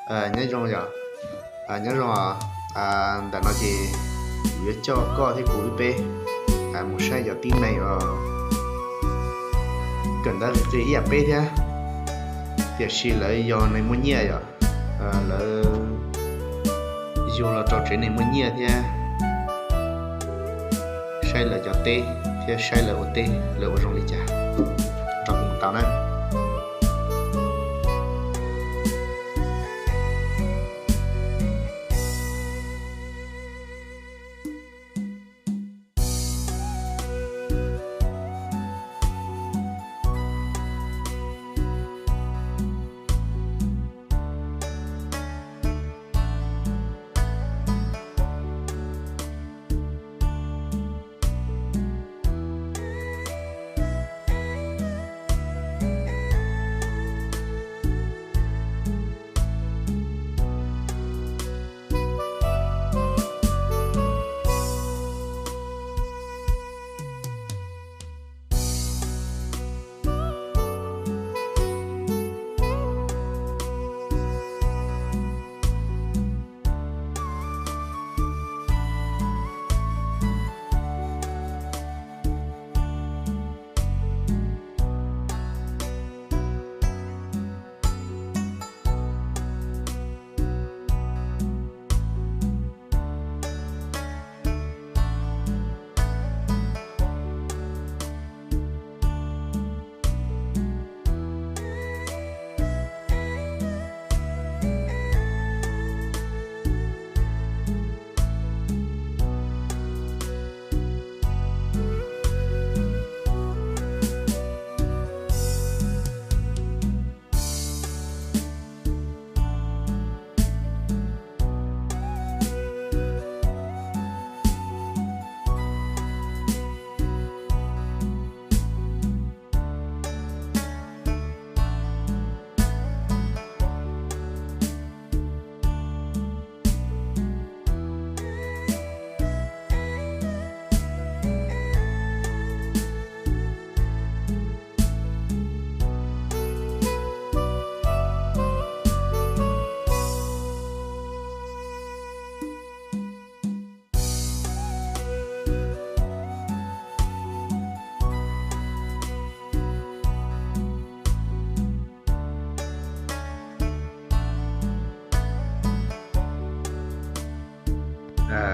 Nyob zoo yom, nyob zoo. Ntawm no ces kuv yuav coj koj thiab kuv wb peb mus saib cov tib neeg uas kawm ntawv qis ib yam peb thiab, tiam sis lawv yog neeg muaj nyiaj yom. Lawv yug los rau tsev neeg muaj nyiaj thiab, saib lawv cov teb thiab saib lawv ua teb lawv ua zoo li cas rau kuv tau na.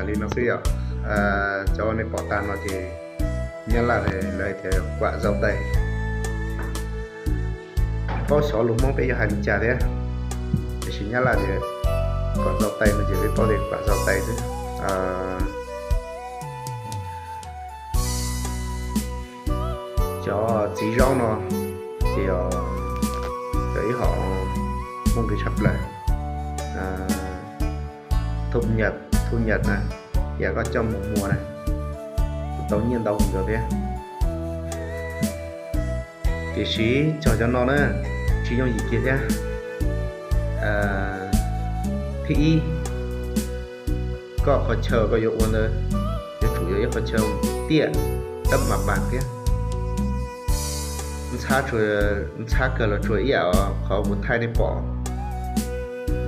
Li no xwb yom. Cov nej pom tag no ces Nyab Laj lawv hais tias quảng giao tay. Paub xyov lus Hmoob peb yuav hais li cas thiab, tiam sis Nyab Laj tias quảng giao tay no ces peb paub tias quảng giao tay xwb. Cov txiv zaub no ces yog ib hom muaj nqis tshaj plaws. Thu Nhật, Thu Nhật na, yam koj coj mus muag na, kuj tau nyiaj ntau kawg nkaus thiab. Tiam sis cog cov no na, tsis yooj yim kiag thiab. Thib ib, koj qhov chaw koj yuav ua ntawd yuav tsum yog ib qhov chaw tiaj, dab mas mas thiab. Ntxhab kawg los tsuas ib yam qhov kuv thaij nej pom,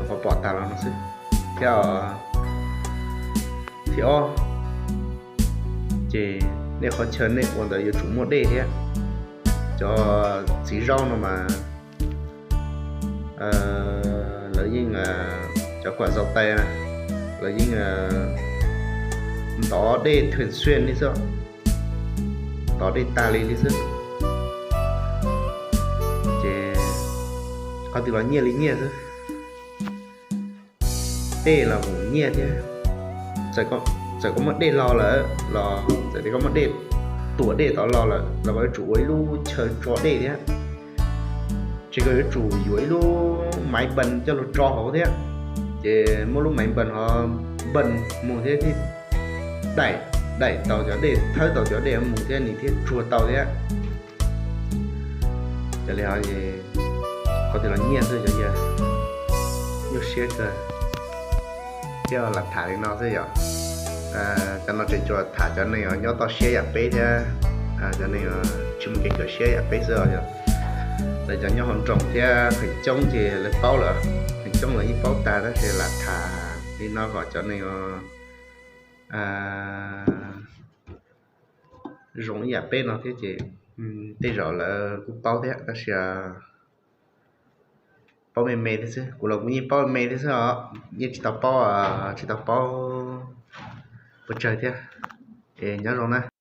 qhov pom tas los no xwb thiab. Thib ob ces nej qhov chaw nej ua ntawd yuav tsum muaj dej thiab. Cov txiv zaub no mas lawv yeej, cov quảng giao tay na, lawv yeej ntov dej thường xuyên li xwb, ntov dej tag li li xwb. Ces qhov twg los nyiaj li nyiaj xwb. Dej los kuj nyiaj thiab. Txawm koj muaj dej los lawm los, txawm tias koj muaj dej, tuam dej tod los lawm los koj yuav tsum ua ib lub chaw tso dej thiab. Ces koj yuav tsum yuav ib lub máy bơni coj los tso hauv thiab. Ces muab lub máy bơni ho bơni mus thiab thiaj daim, daim tau cov dej, thawb tau cov dej mus thiab nws thiaj tsuag tau thiab. Cov li, qhov twg los nyiaj xwb cov yawg, nyuaj siab kawg. Thiab lam tham li no xwb yom. Cov no tseem tsuas tham cov neeg uas nyob toj siab yam peb thiab, cov neeg tsis muaj kev kawm siab yam peb xwb os. Lawv cov nyob hauv nroog thiab pheem coob ces lawv paub lawm, pheem Cov mas yeej paub tas tab sis lam tham li no kom cov neeg zoo ib yam peb no thiab ces tej zaum lawv kuj paub thiab tab sis paub me me thiab xwb. Kuv los kuv yeej paub me me thiab xwb os, yeej tsis tau paub, tsis tau paub puas tsawg thiab. Es nyob zoo na.